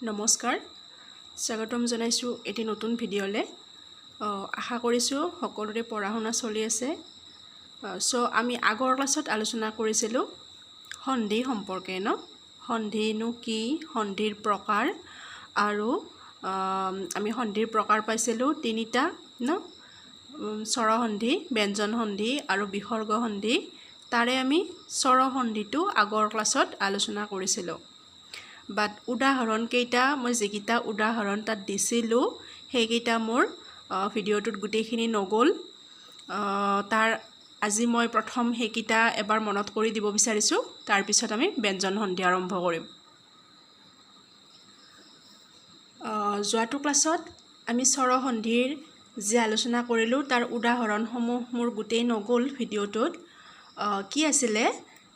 নমস্কাৰ, স্বাগতম জনাইছোঁ এটি নতুন ভিডিঅ'লৈ। আশা কৰিছোঁ সকলোৰে পঢ়া শুনা চলি আছে। চ' আমি আগৰ ক্লাছত আলোচনা কৰিছিলোঁ সন্ধি সম্পৰ্কে ন? সন্ধিনো কি, সন্ধিৰ প্ৰকাৰ আৰু আমি সন্ধিৰ প্ৰকাৰ পাইছিলোঁ তিনিটা ন? স্বৰসন্ধি, ব্যঞ্জন সন্ধি আৰু বিসৰ্গ সন্ধি। তাৰে আমি স্বৰসন্ধিটো আগৰ ক্লাছত আলোচনা কৰিছিলোঁ, বাট উদাহৰণকেইটা, মই যিকেইটা উদাহৰণ তাত দিছিলোঁ, সেইকেইটা মোৰ ভিডিঅ'টোত গোটেইখিনি নগ'ল। তাৰ আজি মই প্ৰথম সেইকেইটা এবাৰ মনত কৰি দিব বিচাৰিছোঁ। তাৰপিছত আমি ব্যঞ্জন সন্ধি আৰম্ভ কৰিম। যোৱাটো ক্লাছত আমি স্বৰসন্ধিৰ যি আলোচনা কৰিলোঁ, তাৰ উদাহৰণসমূহ মোৰ গোটেই নগ'ল ভিডিঅ'টোত। কি আছিলে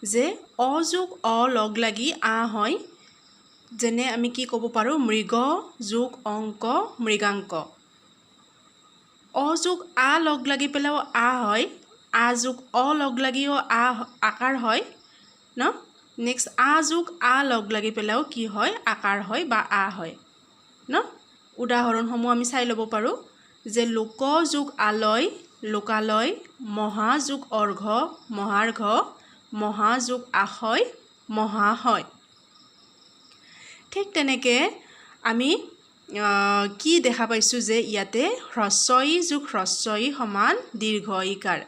যে অ যোগ অ লগ লাগি আ হয়। যেনে আমি কি ক'ব পাৰোঁ? মৃগ যোগ অংক, মৃগাংক। অ যোগ আ লগ লাগি পেলাইও আ হয়। আ যোগ অ লগ লাগিও আ আকাৰ হয় ন? নেক্সট, আ যোগ আ লগ লাগি পেলাইও কি হয়? আকাৰ হয় বা আ হয় ন? উদাহৰণসমূহ আমি চাই ল'ব পাৰোঁ যে লোক যোগ আলয়, লোকালয়। মহা যোগ অৰ্ঘ, মহাৰ্ঘ। মহা যোগ আশয়, মহাশয়। ঠিক তেনেকৈ আমি কি দেখা পাইছোঁ যে ইয়াতে হ্ৰস্ব ই যোগ হ্ৰস্ব ই সমান দীৰ্ঘ ইকাৰ।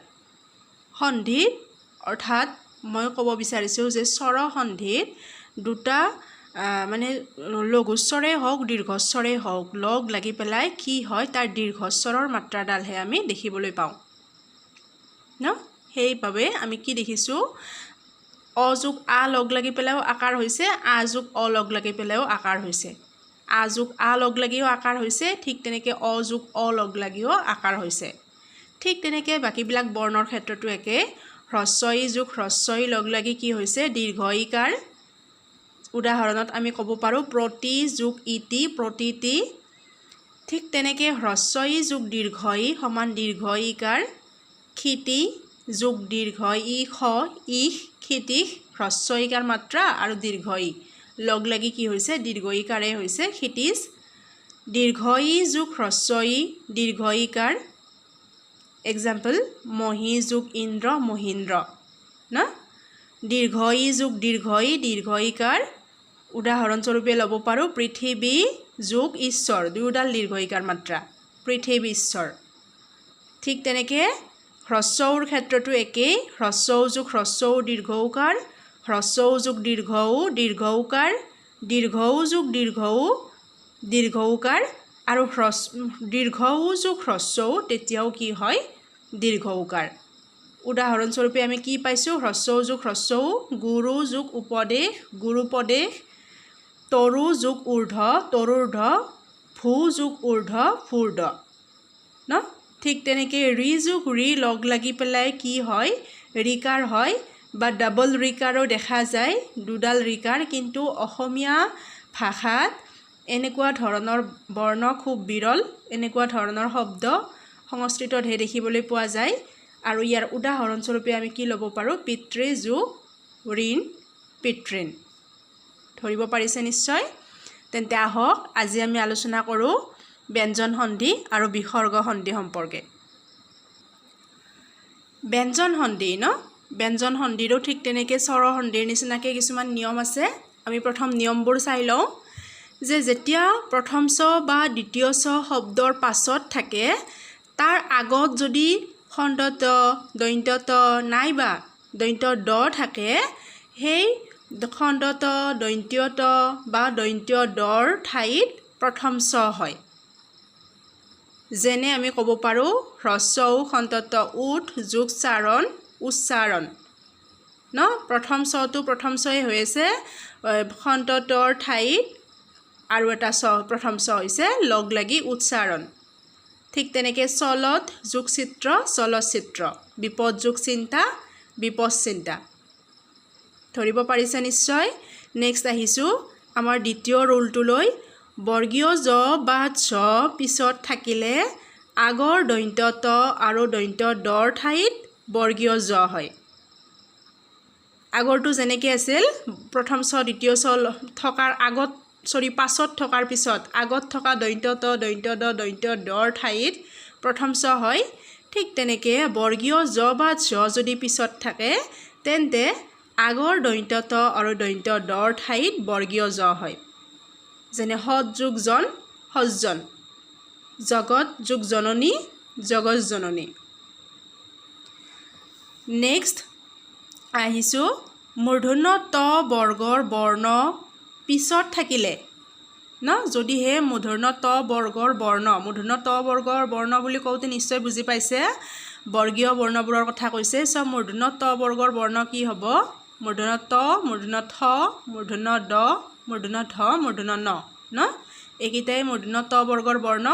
সন্ধিত, অৰ্থাৎ মই ক'ব বিচাৰিছোঁ যে স্বৰ সন্ধিত দুটা মানে লঘুস্বৰেই হওক, দীৰ্ঘস্বৰেই হওক, লগ লাগি পেলাই কি হয়, তাৰ দীৰ্ঘস্বৰৰ মাত্ৰাডালহে আমি দেখিবলৈ পাওঁ ন? সেইবাবে আমি কি দেখিছোঁ? অ যোগ আ লগ লাগি পেলাইও আকাৰ হৈছে, আ যোগ অ লগ লাগি পেলাইও আকাৰ হৈছে। আ যোগ আ লগ লাগিও আকাৰ হৈছে, ঠিক তেনেকৈ অ যোগ অ লগ লাগিও আকাৰ হৈছে। ঠিক তেনেকৈ বাকীবিলাক বৰ্ণৰ ক্ষেত্ৰতো একে। হ্ৰস্ব ই যোগ হ্ৰস্ব ই লগ লাগি কি হৈছে? দীৰ্ঘ ইকাৰ। উদাহৰণত আমি ক'ব পাৰোঁ প্ৰতি যোগ ইতি, প্ৰতীতি। ঠিক তেনেকৈ হ্ৰস্ব ই যোগ দীৰ্ঘ ই সমান দীৰ্ঘ ইকাৰ। ক্ষিতি যোগ দীৰ্ঘ ই খ, ঈশ, ক্ষিতীশ। হ্ৰস্ব ইকাৰ মাত্ৰা আৰু দীৰ্ঘ ই লগ লাগি কি হৈছে? দীৰ্ঘ ইকাৰে হৈছে, ক্ষিতীশ। দীৰ্ঘ ই যোগ হ্ৰস্ব ই দীৰ্ঘ ইকাৰ। এক্সাম্পল, মহী যোগ ইন্দ্ৰ, মহীন্দ্ৰ ন? দীৰ্ঘ ই যোগ দীৰ্ঘ ই দীৰ্ঘ ইকাৰ। উদাহৰণস্বৰূপে ল'ব পাৰোঁ পৃথিৱী যোগ ঈশ্বৰ, দুয়োডাল দীৰ্ঘ ইকাৰ মাত্ৰা, পৃথিৱীশ্বৰ। ঠিক তেনেকৈ হ্ৰস্ব ঊৰ ক্ষেত্ৰতো একেই। হ্ৰস্ব উ যোগ হ্ৰস্ব উ দীৰ্ঘ ঊকাৰ, হ্ৰস্ব উ যোগ দীৰ্ঘ উ দীৰ্ঘ ঊকাৰ, দীৰ্ঘ উ যোগ দীৰ্ঘ উ দীৰ্ঘ ঊকাৰ আৰু হ্ৰস্ব দীৰ্ঘ উ যোগ হ্ৰস্ব উ তেতিয়াও কি হয়? দীৰ্ঘ ঊকাৰ। উদাহৰণস্বৰূপে আমি কি পাইছোঁ? হ্ৰস্ব উ যোগ হ্ৰস্ব উ, গুৰু যোগ উপদেশ, গুৰুপদেশ। তৰু যোগ ঊৰ্ধ, তৰুৰ্ধ। ভূ যোগ ঊৰ্ধ, ভূৰ্ধ ন? ঠিক তেনেকৈ ৰি যোগ ৰি লগ লাগি পেলাই কি হয়? ৰিকাৰ হয় বা ডাবল ৰিকাৰো দেখা যায়, দুডাল ৰিকাৰ। কিন্তু অসমীয়া ভাষাত এনেকুৱা ধৰণৰ বৰ্ণ খুব বিৰল। এনেকুৱা ধৰণৰ শব্দ সংস্কৃততহে দেখিবলৈ পোৱা যায়। আৰু ইয়াৰ উদাহৰণস্বৰূপে আমি কি ল'ব পাৰোঁ? পিতৃ যোগ ঋণ, পিতৃণ। ধৰিব পাৰিছে নিশ্চয়। তেন্তে আহক, আজি আমি আলোচনা কৰোঁ ব্যঞ্জন সন্ধি আৰু বিসৰ্গ সন্ধি সম্পৰ্কে। ব্যঞ্জন সন্ধি ন? ব্যঞ্জন সন্ধিৰো ঠিক তেনেকৈ স্বৰ সন্ধিৰ নিচিনাকৈ কিছুমান নিয়ম আছে। আমি প্ৰথম নিয়মবোৰ চাই লওঁ যে যেতিয়া প্ৰথম চ বা দ্বিতীয় চ শব্দৰ পাছত থাকে, তাৰ আগত যদি খণ্ড ত, দন্ত্য ত নাইবা দন্ত্য দ থাকে, সেই খণ্ড ত, দন্ত্য ত বা দন্ত্য দৰ ঠাইত প্ৰথম চ হয়। যেনে আমি ক'ব পাৰোঁ হ্ৰস্ব উ খণ্ড ত উঠ যোগ চাৰণ, উচ্চাৰণ ন? প্ৰথম চটো প্ৰথম চয়ে হৈ আছে। খণ্ড তৰ ঠাইত আৰু এটা চ, প্ৰথম চ হৈছে, লগ লাগি উচ্চাৰণ। ঠিক তেনেকৈ চলত যোগ চিত্ৰ, চলচ্চিত্ৰ। বিপদ যোগ চিন্তা, বিপদ চিন্তা। ধৰিব পাৰিছে নিশ্চয়। নেক্সট আহিছোঁ আমাৰ দ্বিতীয় ৰুলটোলৈ। বৰ্গীয় জ বা ঝ পিছত থাকিলে আগৰ দন্ত্য ত আৰু দন্ত্য দৰ ঠাইত বৰ্গীয় জ হয়। আগৰটো যেনেকৈ আছিল, প্ৰথম চ, দ্বিতীয় চ থকাৰ আগত চৰি, পাছত থকাৰ পিছত আগত থকা দন্ত্য ত, দন্ত্য দ, দন্ত্য দৰ ঠাইত প্ৰথম চ হয়, ঠিক তেনেকৈ বৰ্গীয় জ বা ঝ যদি পিছত থাকে তেন্তে আগৰ দন্ত্য ত আৰু দন্ত্য দৰ ঠাইত বৰ্গীয় জ হয়। যেনে সৎ যোগ জন সজ্জন, জগত যোগ জননী জগত জননী। নেক্সট আহিছোঁ মূৰ্ধন্য ত বৰ্গৰ বৰ্ণ পিছত থাকিলে ন, যদিহে মূৰ্ধন্য ত বৰ্গৰ বৰ্ণ, মূৰ্ধন্য ত বৰ্গৰ বৰ্ণ বুলি কওঁতে নিশ্চয় বুজি পাইছে বৰ্গীয় বৰ্ণবোৰৰ কথা কৈছে। চ' মূৰ্ধন্য ত বৰ্গৰ বৰ্ণ কি হ'ব? মূৰ্ধন্য ত, মূৰ্ধন্য থ, মূৰ্ধন্য দ, মূৰ্ধন্য ধ, মূৰ্ধন্য ন ন, এইকেইটাই মূৰ্ধন্য ত বৰ্গৰ বৰ্ণ।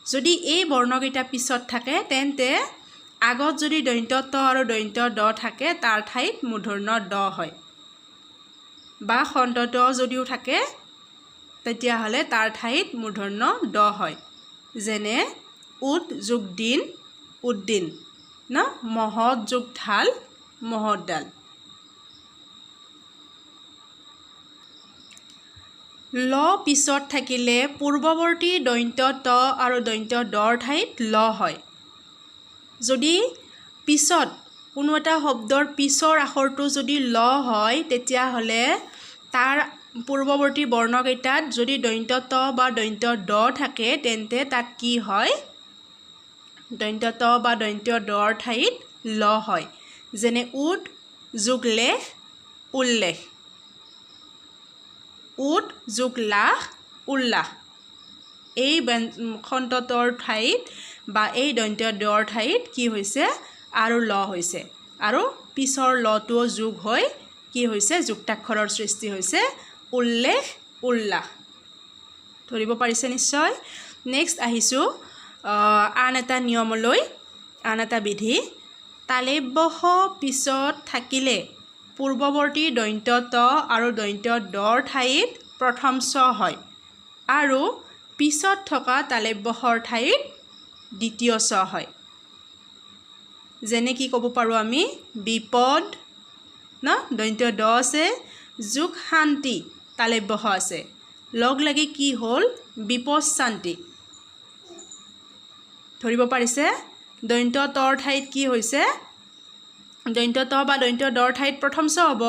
যদি এই বৰ্ণকেইটা পিছত থাকে তেন্তে আগত যদি দন্ত্য ত আৰু দন্ত্য দ থাকে তাৰ ঠাইত মূৰ্ধন্য দ হয়, বা খণ্ড দ যদিও থাকে তেতিয়াহ'লে তাৰ ঠাইত মূৰ্ধন্য দ হয়। যেনে উদ যোগ দিন উদ্দিন ন, মহৎ যোগ ঢাল মহৎ ডাল। ল পিছত থাকিলে পূৰ্বৱৰ্তী দন্ত্য ত আৰু দন্ত্য দৰ ঠাইত ল হয়। যদি পিছত কোনো এটা শব্দৰ পিছৰ আখৰটো যদি ল হয় তেতিয়াহ'লে তাৰ পূৰ্বৱৰ্তী বৰ্ণকেইটাত যদি দন্ত্য ত বা দন্ত্য দ থাকে তেন্তে তাত কি হয়? দন্ত্য ত বা দন্ত্য দৰ ঠাইত ল হয়। যেনে উদ যোগ লেখ উল্লেখ, উদ যোগ লাখ উল্লাস। এই খণ্ডতৰ ঠাইত বা এই দন্ত্য দৰ ঠাইত কি হৈছে? আৰু ল হৈছে, আৰু পিছৰ লটোও যোগ হৈ কি হৈছে? যুক্তাক্ষৰৰ সৃষ্টি হৈছে, উল্লেখ উল্লাস। ধৰিব পাৰিছে নিশ্চয়। নেক্সট আহিছোঁ আন এটা নিয়মলৈ, আন এটা বিধি। তালেব্য স পিছত থাকিলে পূৰ্বৱৰ্তী দন্ত্য ত আৰু দন্ত্য দৰ ঠাইত প্ৰথম চ হয় আৰু পিছত থকা তালেব্য সৰ ঠাইত দ্বিতীয় চ হয়। যেনে কি ক'ব পাৰোঁ আমি? বিপদ ন, দন্ত্য দ আছে, যোগ শান্তি তালেব্য স আছে, লগ লাগি কি হ'ল? বিপদ শান্তি। ধৰিব পাৰিছে? দন্ত্য তৰ ঠাইত কি হৈছে? দন্ত্য ত বা দন্ত্য দৰ ঠাইত প্ৰথম চ হ'ব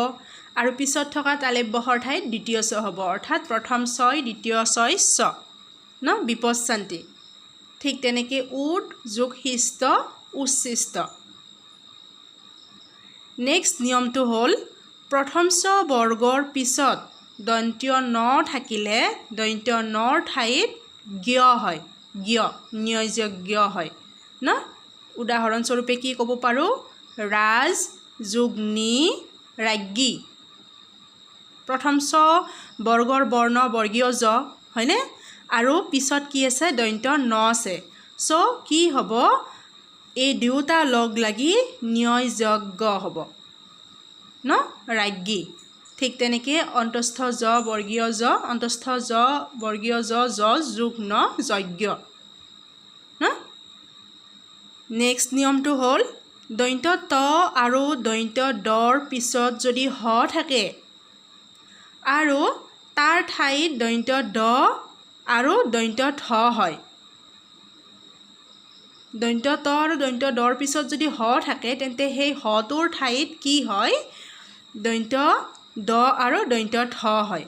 আৰু পিছত থকা তালেব্য সৰ ঠাইত দ্বিতীয় চ হ'ব, অৰ্থাৎ প্ৰথম ছয় দ্বিতীয় ছয় চ ন, বিপদ শান্তি। ঠিক তেনেকৈ উদ যোগ শিষ্ট উচ্ছিষ্ট। নেক্সট নিয়মটো হ'ল প্ৰথম চ বৰ্গৰ পিছত দন্ত্য ন থাকিলে দন্ত্য নৰ ঠাইত জ্ঞ হয়, জ্ঞ জ্ঞ হয় ন। উদাহৰণস্বৰূপে কি ক'ব পাৰোঁ? ৰাজ যোগ নি ৰাজ্ঞী। প্ৰথম চ বৰ্গৰ বৰ্ণ বৰ্গীয় জ হয়নে, আৰু পিছত কি আছে? দন্ত্য ন আছে। চ' কি হ'ব? এই দুয়োটা লগ লাগি ন্যয় যজ্ঞ হ'ব ন, ৰাজ্ঞী। ঠিক তেনেকৈ অন্তস্থ জ বৰ্গীয় জ, অন্তস্থ জ বৰ্গীয় জ, জ যোগ ন যজ্ঞ ন। নেক্সট নিয়মটো হ'ল দন্ত্য ত আৰু দন্ত্য দৰ পিছত যদি হ থাকে আৰু তাৰ ঠাইত দন্ত্য দ আৰু দন্ত্য ধ হয়। দন্ত্য ত আৰু দন্ত্য দৰ পিছত যদি হ থাকে তেন্তে সেই হটোৰ ঠাইত কি হয়? দন্ত্য দ আৰু দন্ত্য ধ হয়।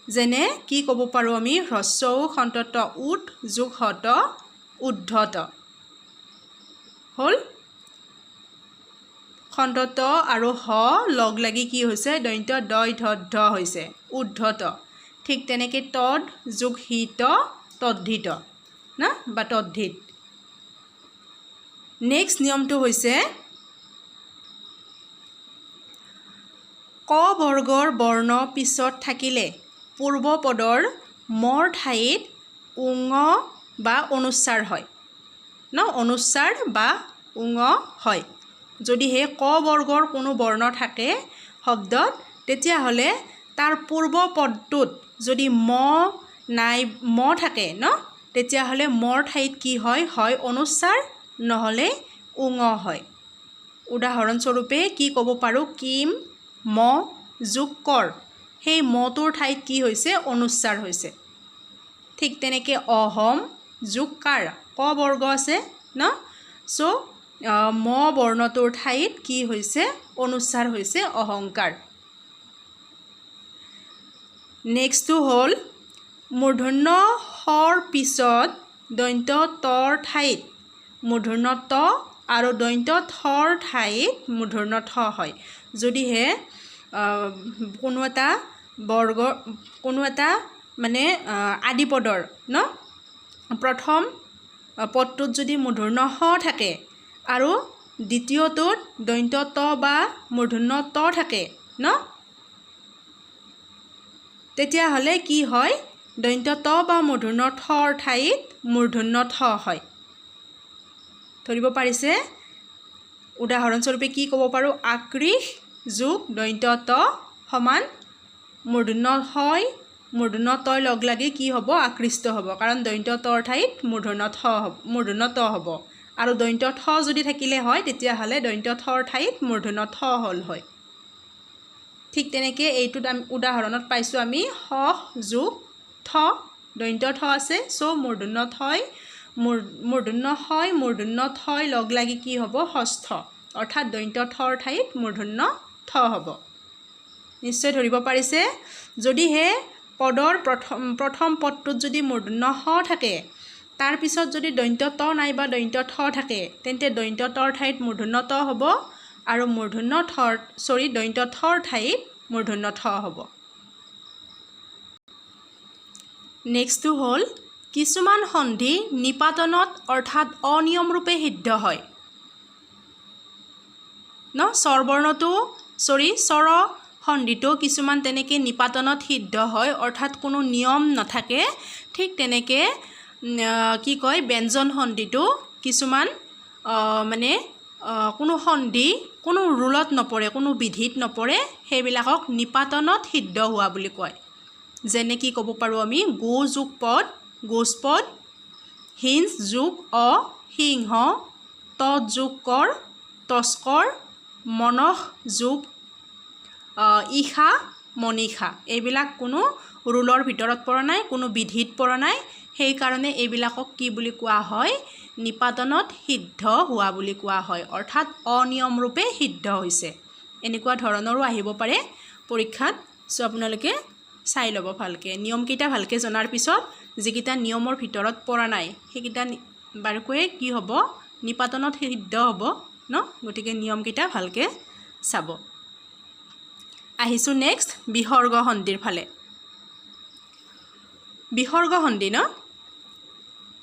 যেনে কি ক'ব পাৰোঁ আমি? হ্ৰস্ব উ খণ্ড ত উদ যোগ হত উদ্ধত হ'ল। খণ্ড ত আৰু হ লগ লাগি কি হৈছে? দন্ত্য দয় ধ ধ হৈছে, উদ্ধত। ঠিক তেনেকৈ তদ যোগ হিত তদ্ধিত না বা তদ্ধিত। নেক্সট নিয়মটো হৈছে ক বৰ্গৰ বৰ্ণ পিছত থাকিলে পূৰ্বপদৰ মৰ ঠাইত উঙ বা অনুচ্চাৰ হয় ন, অনুচ্চাৰ বা উঙ হয়। যদিহে ক বৰ্গৰ কোনো বৰ্ণ থাকে শব্দত তেতিয়াহ'লে তাৰ পূৰ্ব পদটোত যদি ম নাই, ম থাকে ন, তেতিয়াহ'লে মৰ ঠাইত কি হয়? হয় অনুচ্চাৰ, নহ'লে উঙ হয়। উদাহৰণস্বৰূপে কি ক'ব পাৰোঁ? কিম ম যোগ কৰ, সেই মটোৰ ঠাইত কি হৈছে? অনুস্বাৰ হৈছে। ঠিক তেনেকৈ অহম যোগ কাৰ, ক বৰ্গ আছে ন, চ' ম বৰ্ণটোৰ ঠাইত কি হৈছে? অনুস্বাৰ হৈছে, অহংকাৰ। নেক্সটটো হ'ল মূৰ্ধন্য শৰ পিছত দন্ত্য তৰ ঠাইত মূৰ্ধন্য ত আৰু দন্ত্য থৰ ঠাইত মূৰ্ধন্য থ হয়। যদিহে কোনো এটা বৰ্গ, কোনো এটা মানে আদিপদৰ ন প্ৰথম পদটোত যদি মূৰ্ধন্য স থাকে আৰু দ্বিতীয়টোত দন্ত্য ত বা মূৰ্ধন্য ত থাকে ন, তেতিয়াহ'লে কি হয়? দন্ত্য ত বা মূৰ্ধন্য থৰ ঠাইত মূৰ্ধন্য থ হয়। ধৰিব পাৰিছে? উদাহৰণস্বৰূপে কি ক'ব পাৰোঁ? আকৃষ যোগ দন্ত্য ত সমান মূৰ্ধন্য হয়, মূৰ্ধন্য তই লগ লাগি কি হ'ব? আকৃষ্ট হ'ব, কাৰণ দন্ত্য তৰ ঠাইত মূৰ্ধন্য থ হ'ব, মূৰ্ধন্য ত হ'ব। আৰু দন্ত্য থ যদি থাকিলে হয়, তেতিয়াহ'লে দন্ত্য থৰ ঠাইত মূৰ্ধন্য থ হ'ল হয়। ঠিক তেনেকৈ এইটোত আমি উদাহৰণত পাইছোঁ আমি স যোগ থ, দন্ত্য থ আছে, চ' মূৰ্ধন্য থই মূৰ্ধন্য হয়, মূৰ্ধন্য থই লগ লাগি কি হ'ব? ষষ্ঠ, অৰ্থাৎ দন্ত্য থৰ ঠাইত মূৰ্ধন্য থ হ'ব। নিশ্চয় ধৰিব পাৰিছে? যদিহে পদৰ প্ৰথম পদটোত যদি মূৰ্ধন্য স থাকে, তাৰপিছত যদি দন্ত্য ত নাইবা দন্ত্য থ থাকে, তেন্তে দন্ত্য তৰ ঠাইত মূৰ্ধন্য ত হ'ব আৰু মূৰ্ধন্য থৰ, চৰি, দন্ত্য থৰ ঠাইত মূৰ্ধন্য থ হ'ব। নেক্সটটো হ'ল কিছুমান সন্ধি নিপাতনত অৰ্থাৎ অনিয়মৰূপে সিদ্ধ হয় ন। স্বৰবৰ্ণটো, চৰি, স্বৰ সন্ধিটো কিছুমান তেনেকৈ নিপাতনত সিদ্ধ হয়, অৰ্থাৎ কোনো নিয়ম নাথাকে। ঠিক তেনেকৈ কি কয়, ব্যঞ্জন সন্ধিটো কিছুমান মানে কোনো সন্ধি কোনো ৰুলত নপৰে, কোনো বিধিত নপৰে, সেইবিলাকক নিপাতনত সিদ্ধ হোৱা বুলি কয়। যেনে কি ক'ব পাৰোঁ আমি? গো যোগ পদ গোস্পদ, হিঞ্চ যোগ অ সিংহ, ত যোগ কৰ তস্কৰ, মনস যোগ ঈশা মনীষা। এইবিলাক কোনো ৰুলৰ ভিতৰত পৰা নাই, কোনো বিধিত পৰা নাই, সেইকাৰণে এইবিলাকক কি বুলি কোৱা হয়? নিপাতনত সিদ্ধ হোৱা বুলি কোৱা হয়, অৰ্থাৎ অনিয়মৰূপে সিদ্ধ হৈছে। এনেকুৱা ধৰণৰো আহিব পাৰে পৰীক্ষাত। চ' আপোনালোকে চাই ল'ব ভালকৈ। নিয়মকেইটা ভালকৈ জনাৰ পিছত যিকেইটা নিয়মৰ ভিতৰত পৰা নাই, সেইকেইটা বাৰুকৈয়ে কি হ'ব? নিপাতনত সিদ্ধ হ'ব ন। গতিকে নিয়মকেইটা ভালকৈ চাব। আহিছোঁ নেক্সট বিসৰ্গ সন্ধিৰ ফালে। বিসৰ্গ সন্ধি ন,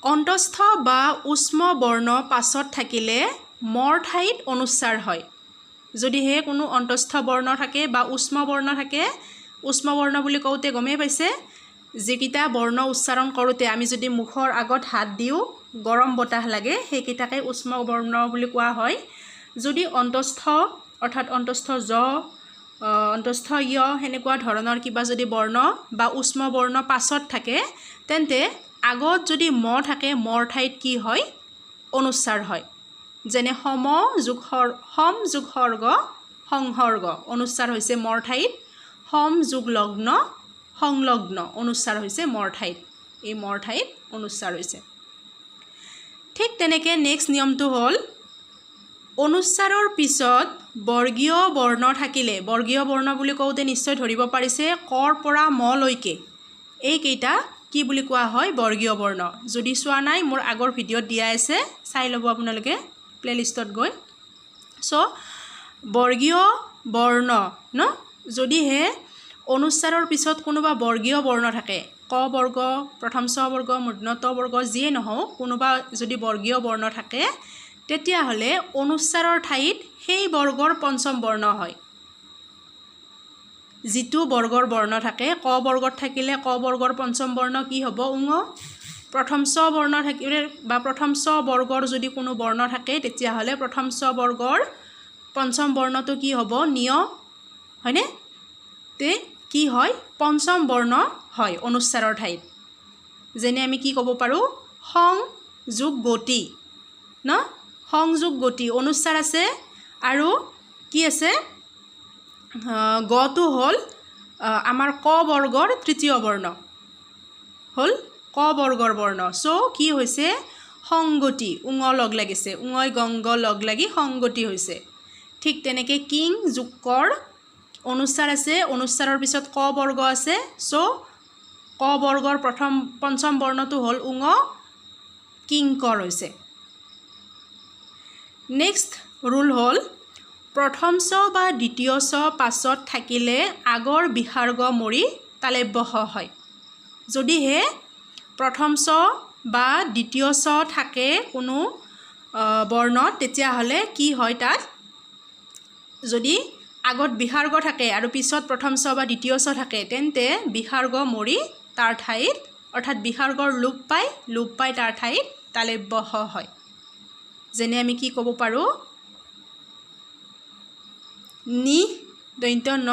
অন্তস্থ বা উষ্ম বৰ্ণ পাছত থাকিলে মৰ ঠাইত অনুস্বাৰ হয়। যদিহে কোনো অন্তস্থ বৰ্ণ থাকে বা উষ্ম বৰ্ণ থাকে, উষ্ম বৰ্ণ বুলি কওঁতে গমেই পাইছে, যিকেইটা বৰ্ণ উচ্চাৰণ কৰোঁতে আমি যদি মুখৰ আগত হাত দিওঁ গৰম বতাহ লাগে, সেইকেইটাকে উষ্ম বৰ্ণ বুলি কোৱা হয়। যদি অন্তস্থ অৰ্থাৎ অন্তস্থ জ, অন্তস্থ য়, সেনেকুৱা ধৰণৰ কিবা যদি বৰ্ণ বা উষ্ম বৰ্ণ পাছত থাকে, তেন্তে আগত যদি ম থাকে, মৰ ঠাইত কি হয়? অনুস্বাৰ হয়। যেনে সম যোগ সৰ, সম যোগ সৰ্গ সংসৰ্গ, অনুস্বাৰ হৈছে মৰ ঠাইত। সম যোগ লগ্ন সংলগ্ন, অনুস্বাৰ হৈছে মৰ ঠাইত। এই মৰ ঠাইত অনুস্বাৰ হৈছে। ঠিক তেনেকৈ নেক্সট নিয়মটো হ'ল অনুস্বাৰৰ পিছত বৰ্গীয় বৰ্ণ থাকিলে, বৰ্গীয় বৰ্ণ বুলি কওঁতে নিশ্চয় ধৰিব পাৰিছে, কৰ পৰা মলৈকে এইকেইটা কি বুলি কোৱা হয়? বৰ্গীয় বৰ্ণ। যদি চোৱা নাই, মোৰ আগৰ ভিডিঅ'ত দিয়া আছে, চাই ল'ব আপোনালোকে প্লে'লিষ্টত গৈ। চ' বৰ্গীয় বৰ্ণ ন, যদিহে অনুস্বাৰৰ পিছত কোনোবা বৰ্গীয় বৰ্ণ থাকে, ক বৰ্গ, প্ৰথম চ বৰ্গ, মূৰ্ধন্য ত বৰ্গ, যিয়ে নহওক, কোনোবা যদি বৰ্গীয় বৰ্ণ থাকে, তেতিয়াহ'লে অনুস্বাৰৰ ঠাইত সেই বৰ্গৰ পঞ্চম বৰ্ণ হয়। যিটো বৰ্গৰ বৰ্ণ থাকে, ক বৰ্গত থাকিলে ক বৰ্গৰ পঞ্চম বৰ্ণ কি হ'ব? উঙ। প্ৰথম চ বৰ্ণ থাকিলে বা প্ৰথম চ বৰ্গৰ যদি কোনো বৰ্ণ থাকে, তেতিয়াহ'লে প্ৰথম চ বৰ্গৰ পঞ্চম বৰ্ণটো কি হ'ব? নিয়, হয়নে? তে কি হয়? পঞ্চম বৰ্ণ হয় অনুস্বাৰৰ ঠাইত। যেনে আমি কি ক'ব পাৰোঁ? সং যোগ গতি ন, সংযোগ গতি, অনুস্বাৰ আছে আৰু কি আছে? গটো হ'ল আমাৰ ক বৰ্গৰ তৃতীয় বৰ্ণ হ'ল, ক বৰ্গৰ বৰ্ণ। চ' কি হৈছে? সংগতি, উঙ লগ লাগিছে, উঙই গংগ লগ লাগি সংগতি হৈছে। ঠিক তেনেকৈ কিং যোগ কৰ, অনুস্বাৰ আছে, অনুস্বাৰৰ পিছত ক বৰ্গ আছে। চ' ক বৰ্গৰ প্ৰথম পঞ্চম বৰ্ণটো হ'ল উঙ, কিংকৰ হৈছে। নেক্সট ৰুল হ'ল প্ৰথম চ বা দ্বিতীয় চ পাছত থাকিলে আগৰ বিসৰ্গ মৰি তালব্য স হয়। যদিহে প্ৰথম চ বা দ্বিতীয় চ থাকে কোনো বৰ্ণত, তেতিয়াহ'লে কি হয়? তাত যদি আগত বিসৰ্গ থাকে আৰু পিছত প্ৰথম চ বা দ্বিতীয় চ থাকে, তেন্তে বিসৰ্গ মৰি তাৰ ঠাইত, অৰ্থাৎ বিসৰ্গৰ লোপ পাই, লোপ পাই তাৰ ঠাইত তালব্য স হয়। যেনে আমি কি ক'ব পাৰোঁ? নি দন্ত্য ন,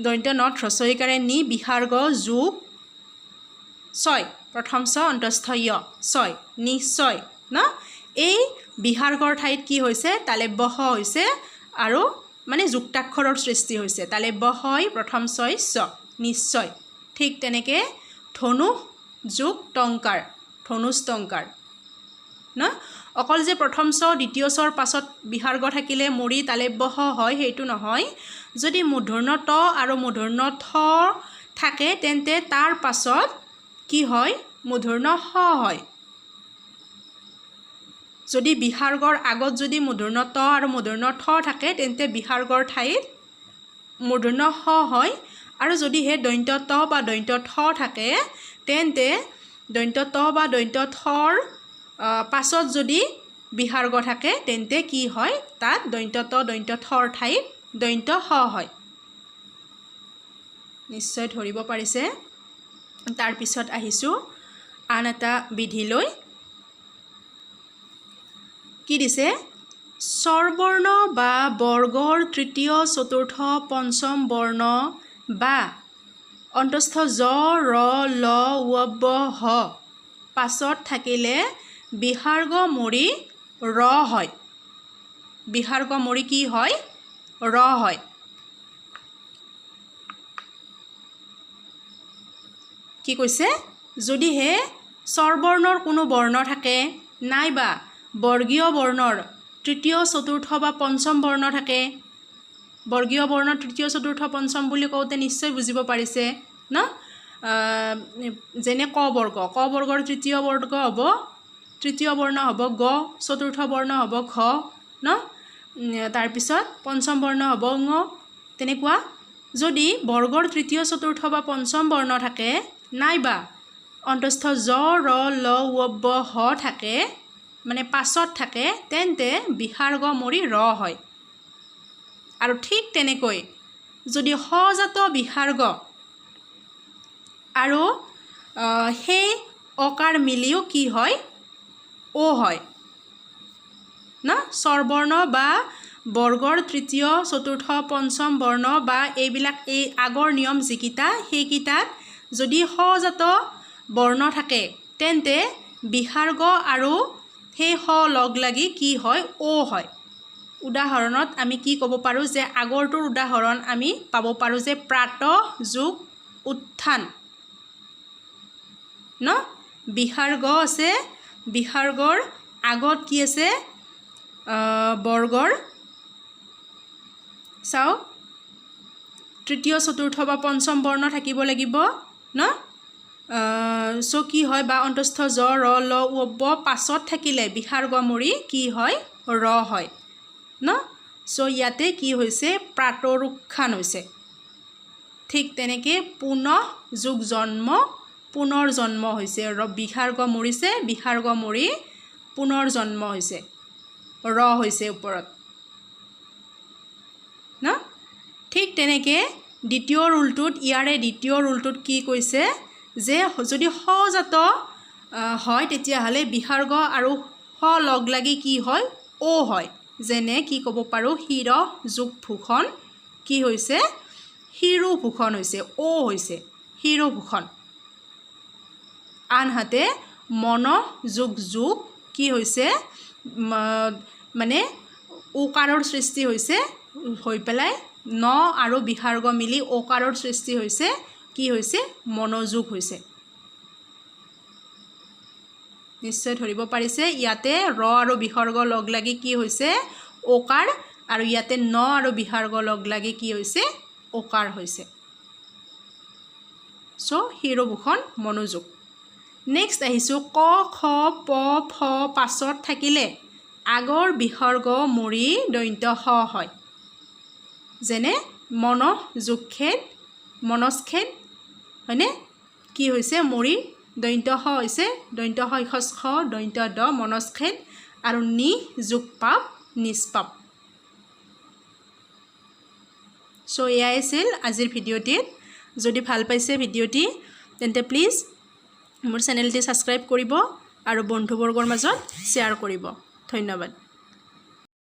দন্ত্য নত হ্ৰস্বইকাৰে নি, বিসৰ্গ যোগ ছয়, প্ৰথম চ অন্তস্থ য়, ছয়, নিশ্চয় ন। এই বিসৰ্গৰ ঠাইত কি হৈছে? তালব্য স হৈছে আৰু মানে যুক্তাক্ষৰৰ সৃষ্টি হৈছে। তালব্য হয় প্ৰথম ছয় চ, নিশ্চয়। ঠিক তেনেকৈ ধনুষ যোগ টংকাৰ, ধনুষ টংকাৰ ন। অকল যে প্ৰথম চ দ্বিতীয় চৰ পাছত বিসৰ্গ থাকিলে মৰি তালব্য স হয় সেইটো নহয়। যদি মূৰ্ধন্য ট আৰু মূৰ্ধন্য থ থাকে, তেন্তে তাৰ পাছত কি হয়? মূৰ্ধন্য স হয়। যদি বিসৰ্গৰ আগত যদি মূৰ্ধন্য ট আৰু মূৰ্ধন্য থ থাকে, তেন্তে বিসৰ্গৰ ঠাইত মূৰ্ধন্য স হয়। আৰু যদিহে দন্ত্য ট বা দন্ত্য থ থাকে, তেন্তে দন্ত্য ট বা দন্ত্য থৰ পাছত যদি বিসৰ্গ থাকে, তেন্তে কি হয়? তাত দন্ত্য ট দন্ত্য থৰ ঠাইত দন্ত্য স হয়। নিশ্চয় ধৰিব পাৰিছে। তাৰপিছত আহিছোঁ আন এটা বিধিলৈ। কি দিছে? স্বৰবৰ্ণ বা বৰ্গৰ তৃতীয়, চতুৰ্থ, পঞ্চম বৰ্ণ বা অন্তস্থ জ, ৰ, ল, ৱ, ব, হ পাছত থাকিলে বিসৰ্গ মৰি ৰ হয়। বিসৰ্গ মৰি কি হয়? ৰ হয়। কি কৈছে? যদিহে স্বৰবৰ্ণৰ কোনো বৰ্ণ থাকে, নাইবা বৰ্গীয় বৰ্ণৰ তৃতীয়, চতুৰ্থ বা পঞ্চম বৰ্ণ থাকে। বৰ্গীয় বৰ্ণ তৃতীয়, চতুৰ্থ, পঞ্চম বুলি কওঁতে নিশ্চয় বুজিব পাৰিছে ন? যেনে ক বৰ্গ, ক বৰ্গৰ তৃতীয় বৰ্গ হ'ব, তৃতীয় বৰ্ণ হ'ব গ, চতুৰ্থ বৰ্ণ হ'ব ঘ ন, তাৰপিছত পঞ্চম বৰ্ণ হ'ব ঙ। তেনেকুৱা যদি বৰ্গৰ তৃতীয়, চতুৰ্থ বা পঞ্চম বৰ্ণ থাকে, নাইবা অন্তস্থ জ, ৰ, ল, ৱ, ব, হ থাকে, মানে পাছত থাকে, তেন্তে বিসৰ্গ মৰি ৰ হয়। আৰু ঠিক তেনেকৈ যদি সজাত বিসৰ্গ আৰু সেই অকাৰ মিলিও কি হয়? অ' হয় ন। স্বৰবৰ্ণ বা বৰ্গৰ তৃতীয়, চতুৰ্থ, পঞ্চম বৰ্ণ বা এইবিলাক এই আগৰ নিয়ম যিকেইটা, সেইকেইটাত যদি সজাত বৰ্ণ থাকে, তেন্তে বিসৰ্গ আৰু সেই স লগ লাগি কি হয়? অ' হয়। উদাহৰণত আমি কি ক'ব পাৰোঁ যে আগৰটোৰ উদাহৰণ আমি পাব পাৰোঁ যে প্ৰাতঃ যোগ উত্থান ন, বিসৰ্গ আছে, বিসৰ্গৰ আগত কি আছে? বৰ্গৰ চাওক তৃতীয়, চতুৰ্থ বা পঞ্চম বৰ্ণ থাকিব লাগিব ন। চ' কি হয়? বা অন্তস্থ জ, ৰ, ল, ৱ, ব পাছত থাকিলে বিসৰ্গ মৰি কি হয়? ৰ হয় ন। চ' ইয়াতে কি হৈছে? প্ৰাতৰুক্ষান হৈছে। ঠিক তেনেকৈ পুনঃ যোগ জন্ম, পুনৰ জন্ম হৈছে। ৰ বিসৰ্গ মৰিছে, বিসৰ্গ মৰি পুনৰ জন্ম হৈছে, ৰ হৈছে ওপৰত ন। ঠিক তেনেকৈ দ্বিতীয় ৰুলটোত, ইয়াৰে দ্বিতীয় ৰুলটোত কি কৈছে যে যদি সজাত হয়, তেতিয়াহ'লে বিসৰ্গ আৰু স লগ লাগি কি হয়? অ' হয়। যেনে কি ক'ব পাৰোঁ? শিৰ যোগ ভূষণ কি হৈছে? শিৰোভূষণ হৈছে, অ' হৈছে, শিৰোভূষণ। আনহাতে মন যোগ যোগ কি হৈছে? মানে ওকাৰৰ সৃষ্টি হৈছে, হৈ পেলাই ন আৰু বিসৰ্গ মিলি ঔকাৰৰ সৃষ্টি হৈছে। কি হৈছে? মনোযোগ হৈছে। নিশ্চয় ধৰিব পাৰিছে, ইয়াতে ৰ আৰু বিসৰ্গ লগ লাগি কি হৈছে? ঔকাৰ। আৰু ইয়াতে ন আৰু বিসৰ্গ লগ লাগি কি হৈছে? ঔকাৰ হৈছে। চ' শিৰোভূষণ মনোযোগ। নেক্সট আহিছোঁ, ক খ প ফ পাছত থাকিলে আগৰ বিসৰ্গ মৰি দন্ত্য স হয়। যেনে মনঃ যোগখেদ, মনস্খেদ, হয়নে? কি হৈছে? মৰি দন্ত্য স হৈছে, দন্ত্য স খ দন্ত্য দ, মনস্খেদ। আৰু নিঃ যোগ পাপ, নিষ্পাপ। চ' এয়াই আছিল আজিৰ ভিডিঅ'টিত। যদি ভাল পাইছে ভিডিঅ'টি, তেন্তে প্লিজ মোৰ চেনেলটি ছাবস্ক্ৰাইব কৰিব আৰু বন্ধুবৰ্গৰ মাজত শ্বেয়াৰ কৰিব। ধন্যবাদ।